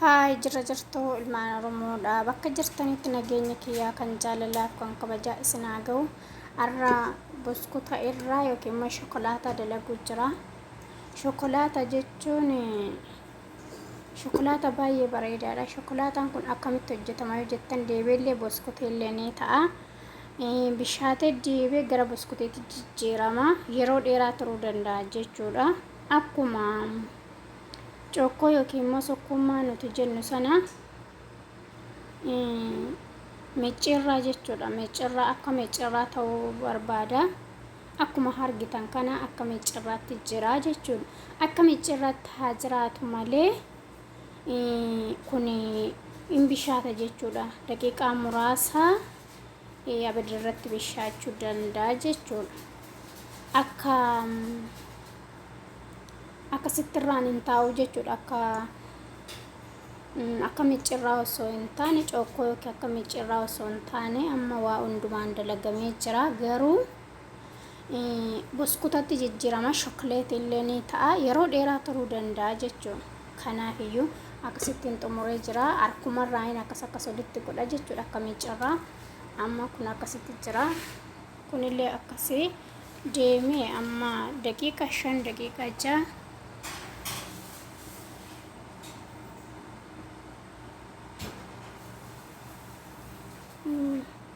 Haay, jirra jirtuu ilmaan Oromoodha. Bakka jirtanitti nageenya kiyyaa kan jaalalaaf kan kabajaa isin haa ga'u. Har'a buskuta irraa yookiin immoo shokolaataa dalaguu jira. Shokolaataa jechuun shokolaataa baay'ee bareedaadha. Shokolaataan kun akkamitti hojjetama yoo jettan, deebiillee buskuteellee ni ta'a. Bishaatee deebee gara buskuteetti jijjiirama. Yeroo dheeraa turuu danda'a jechuudha. Akkuma cookkoo yookiin immoo sukkuummaa nuti jennu sana micciirraa jechuudha. Micciirraa akka micciirraa ta'uu barbaada. Akkuma argitan kana akka micciirraatti jira jechuudha. Akka micciirraatti haa jiraatu malee kun hin bishaata jechuudha. Daqiiqaa muraasa abidda irratti bishaachuu danda'a jechuudha. Akka akkasitti irraan hin taa'u jechuudha. Akka micciirraa osoo hin taane, cookkoo yookiin akka micciirraa osoo hin taane, amma waa hundumaan dalagamee jira. Garuu buskutatti jijjiirama, shokoleetii illee ni ta'a, yeroo dheeraa turuu danda'a jechuudha. Kanaafiyyuu akkasittiin xumuree jira. Harkumarraayin akkas akkas walitti godha jechuudha akka micciirraa. Amma kun akkasitti jira. Kunillee akkasii deemee amma daqiiqa 5, daqiiqa 6